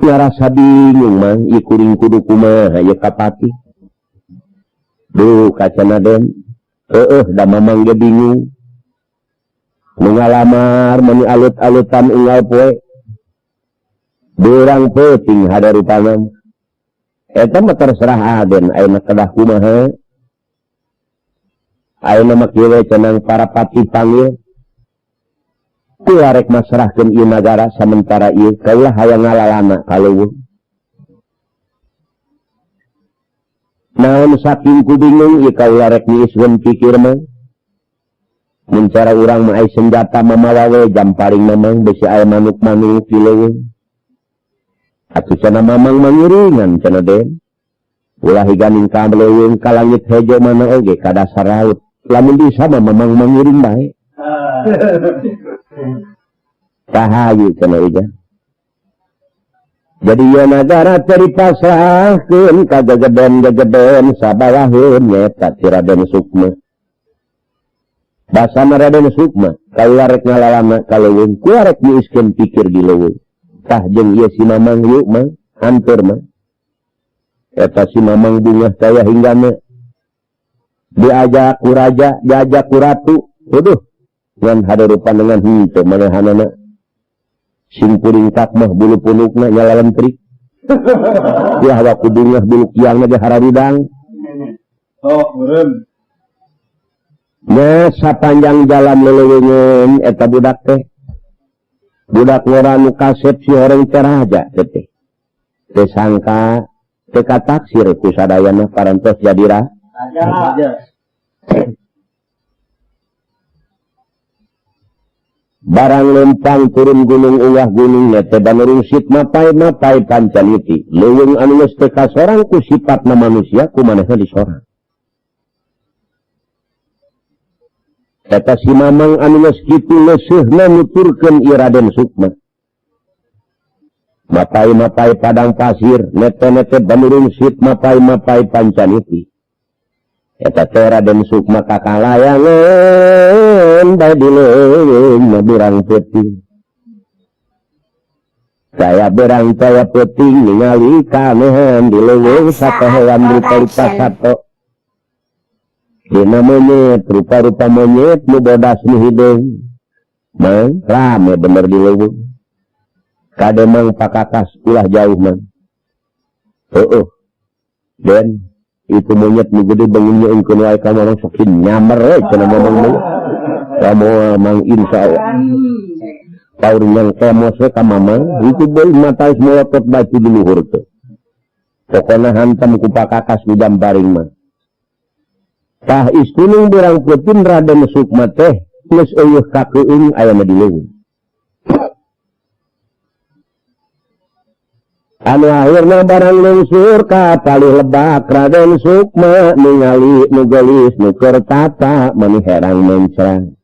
Ngarasa bingung mang ieu kuring kudu kumaha ieu kapati. Duh kacana Den. Heueuh da mamang ge bingung. Nu ngalamar meuni alut-alutan unggal poe. Beurang peuting hade rupana. Eta mah terserah Aden ayeuna kedah kumaha. Ayeuna mah kieu we cenang para patih panggil. Kula rek masrahkeun ieu nagara samentara ieu kaulah hayang ngalalana ka leuweung. Naon saking ku bingung ieu kaula rek niiskeun pikir mah. Mun cara urang mah ai senjata mamawa we jamparing mamang besi aya manuk-manuk di leuweung. Atuh cenah mamang mangiringan cenah Den. Ulah higaning ka leuweung ka langit hejo mana oge ka dasar laut. Lamun bisa mah mamang mangiring bae. Kahayu cenah ija. Jadi ieu nagara teh dipasrahkeun ka gegeden-gegeden sabawaheun nyaeta ti Raden Sukma. Basana Raden Sukma kaula rek ngalalana ka leuweung, kula rek niiskeun pikir di leuweung. Tah jeung ieu si Mamang yuk mah anteur mah. Eta si Mamang bungah saya hinggana. Diajak ku raja, diajak ku ratu. Waduh, ngan hade rupa dengan henteu manehanana. Sing puringkak mah bulu punukna nyala lentrik. Ya hawa ku bungah bulu kiangna ge hararudang. Oh, meureun. Nya sapanjang jalan leleuweungeun eta budak teh. Budak ngora nu kasep si horeng teh raja teh teh. Teu sangka teu kataksir ku sadayana parantos jadi raja. Barang lempang turun gunung unggah gunung teh banurungsit mapai-mapai pancaniti. Leuweung anu geus teu kasorang ku sipatna manusia ku manehna disorang. Eta si Mamang anu geus kitu leuseuhna nuturkeun ieu Raden Sukma. Mapai-mapai padang pasir, nete-nete banurungsit mapai-mapai pancaniti. Eta teh Raden Sukma kakalayangan bae di leuweung mah berang peuting. Saya berang saya peuting ningali kanehan di leuweung sapohoan rupa-rupa sato. Dina monyet, rupa-rupa monyet nu bodas nu hideung. Mang rame bener di leuweung. Kade mang pakakas ulah jauh mang. Heueuh. Den itu monyet nu gede bangunnya engkeun wae ka orang sok nyamer we cenah ngomong mah. Kamu mang insya Allah. Paur yang kemos we ka mamang itu deui mata geus melotot batu di luhur teh. Pokona hantam ku pakakas ku jamparing mah. Tah istunung berang peuting Raden Sukma teh geus eueuh kakeung aya di leuweung. Anu akhirna barang lungsur ka palih lebak Raden Sukma ningali nu geulis nu keur tata mani herang mencrang.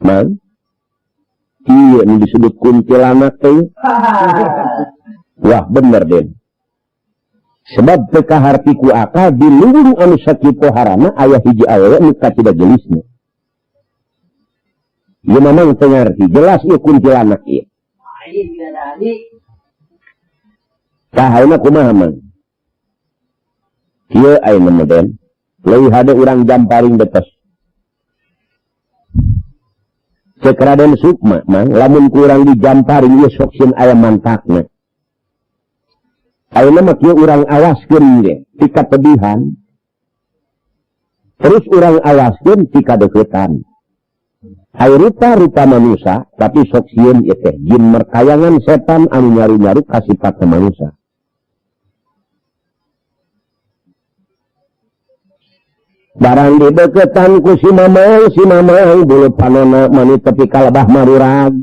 Mang ieu nu disebut kuntilanak teh. Wah bener Den. Sebab teu kaharti ku akal di leuweung anu sakitu harana aya hiji awewe nu kacida geulisna. Ieu mamang teu ngarti jelas ieu kuntilanak ieu. Tah ayeuna kumaha mang? Kieu ayeuna mah Den. Leuwih hade urang jamparing betes. Cek Raden Sukma mang lamun ku urang dijamparing ieu sok sieun aya mantakna. Ayeuna mah kieu urang awaskeun ge ti kapedihan. Terus urang awaskeun ti kadeuketan. Ai rupa-rupa manusia tapi sok sieun ieu teh jin merkayangan setan anu nyaru-nyaru ka sifat manusia. Barang dideketan ku si mamang bulu panona mani tepi kalebah marurag.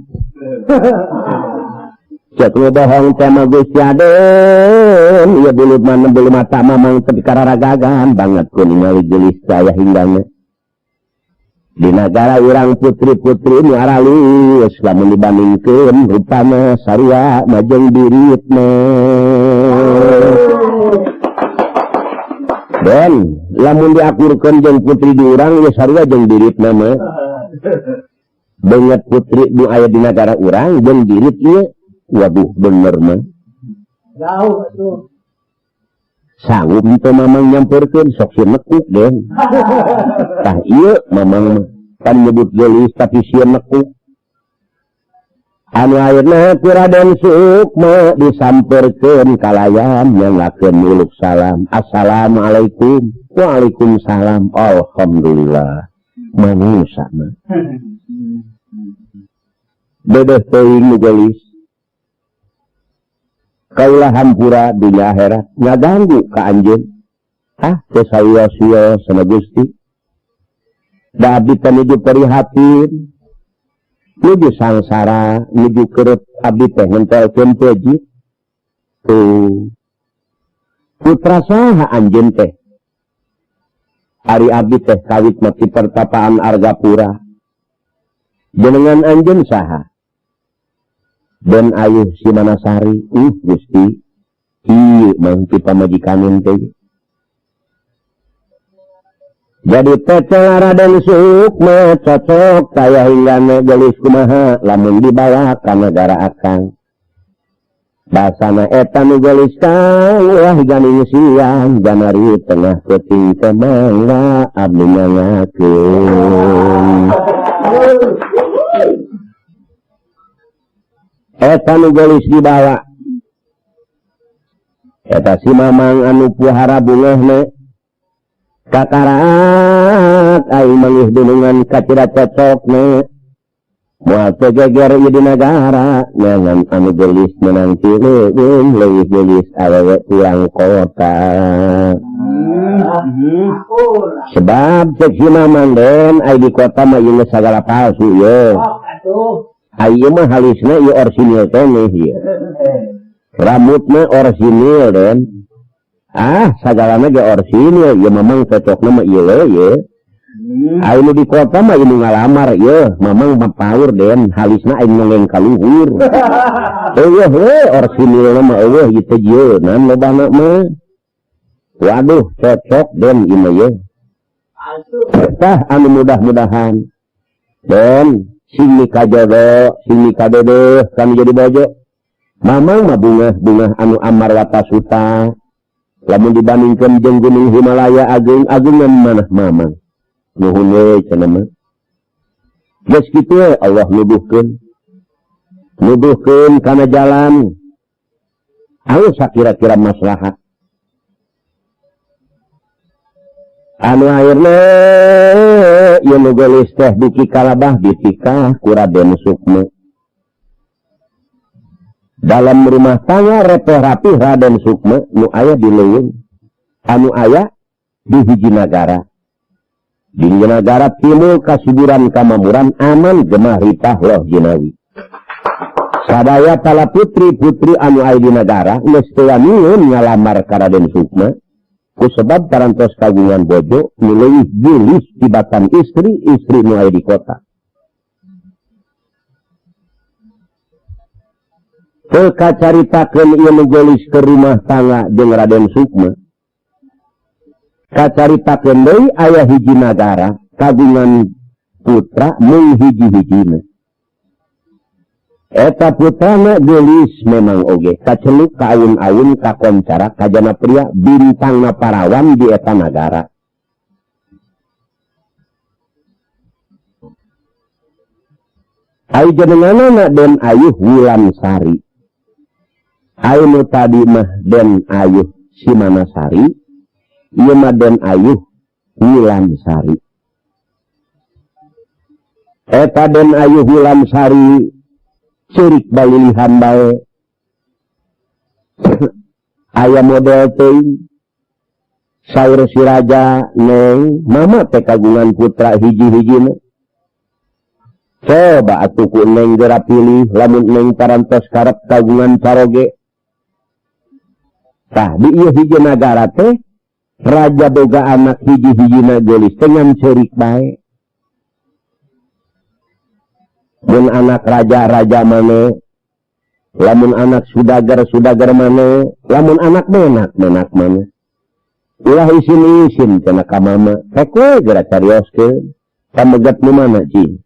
Cek nu bohong teh mah Gusti Aden, ieu bulu mana bulu mata mamang tepi kararagagan banget ku ningali geulis saya hinggana. Di nagara urang putri-putri nu aralus lamun dibandingkeun rupana sarua majeng diritna. Den, lamun diakurkeun jeung putri di urang geus sarua jeung diritna mah. Beungeut putri nu aya di nagara urang jeung dirit ieu. Waduh bener mah. Jauh tuh. Sanggup teu Mamang nyamperkeun sok sieun nekuk Den. Tah ieu Mamang mah pan nyebut geulis tapi sieun nekuk. Anu ayeuna ku Raden Sukma disamperkeun kalayan nyanggakeun muluk salam. Assalamualaikum. Waalaikumsalam. Alhamdulillah. Manusa mah. Dedeh teuing nu geulis. Kaulah hampura dunya akhirat ngaganggu ka anjeun. Ah, teu sawios-wios sama Gusti. Da abdi teh nuju prihatin. Nuju sangsara, nuju kerep abdi teh ngentelkeun peujit. Tuh. Putra saha anjeun teh? Ari abdi teh kawit mati pertapaan Argapura. Jenengan anjeun saha? Den Ayuh Simanasari. Gusti. Ieu mah ti pamajikaneun teh. Jadi teh Raden Sukma cocok kaya hinggana geulis kumaha lamun dibawa ka nagara akang. Basana eta nu geulis kang ulah ganing siang janari tengah peuting teh mangga abdi nyangakeun. Eta nu geulis dibawa. Eta si Mamang anu puhara bungehna kakarak aing manggih dunungan kacida cocokna. Moal teu geger ieu di nagara nyangan anu geulis meunang ti leuweung leuwih geulis awewe urang kota. Sebab cek si Mamang Den ai di kota mah ieu sagala palsu ye. Ai ieu mah halisna ieu orsinil keneh ieu. Rambutna orsinil Den. Ah, sagalana ge orsinil ieu Mamang cocokna mah ieu we ye. Ai nu di kota mah ieu nu ngalamar ieu Mamang mah paur Den halisna aing ngeleng ka luhur. Eueuh we orsinilna mah eueuh ieu teh jieunan lobana mah. Waduh cocok Den ieu mah ye. Tah anu mudah-mudahan Den sing mikajodo sing mikadedeuh kami jadi bojo. Mamang mah bungah-bungah anu amar watasuta. Lamun dibandingkeun jeung Gunung Himalaya ageung-ageungan manah Mamang. Nuhun we cenah mah. Geus kitu we Allah nuduhkeun. Nuduhkeun kana jalan. Anu sakira-kira maslahat. Anu akhirna ieu nu geulis teh duki kalabah ditikah ku Raden Sukma. Dalam rumah tangga repeh rapih Raden Sukma nu aya di leuweung, anu aya di hiji nagara. Di hiji nagara timbul kasuburan kamamuran aman gemah ripah loh jinawi. Sadaya para putri-putri anu aya di nagara geus teu waniun ngalamar ka Raden Sukma ku sebab parantos kagungan bojo nu leuwih geulis tibatan istri-istri nu aya di kota. Teu kacaritakeun ieu nu geulis ke rumah tangga jeung Raden Sukma. Kacaritakeun deui aya hiji nagara kagungan putra mung hiji-hijina. Eta putrana geulis memang oge kaceluk ka awun-awun kakoncara kajana pria bintangna parawan di eta nagara. Ai jenenganana Den Ayuh Wulansari. Ai nu tadi mah Den Ayuh Simanasari, ieu mah Den Ayuh Wulansari. Eta Den Ayuh Wulansari ceurik balilihan bae. Aya model teuing. Saur si raja neng mama teh kagungan putra hiji-hijina. Coba atuh ku neng geura pilih lamun neng parantos karep kagungan caroge. Tah di ieu hiji nagara teh raja boga anak hiji-hijina geulis teh ngan ceurik bae. Mun anak raja-raja mana, lamun anak sudagar-sudagar mana, lamun anak menak-menak mana. Ulah isin-isin cenah ka mama, rek we geura carioskeun. Pamegat nu mana cing?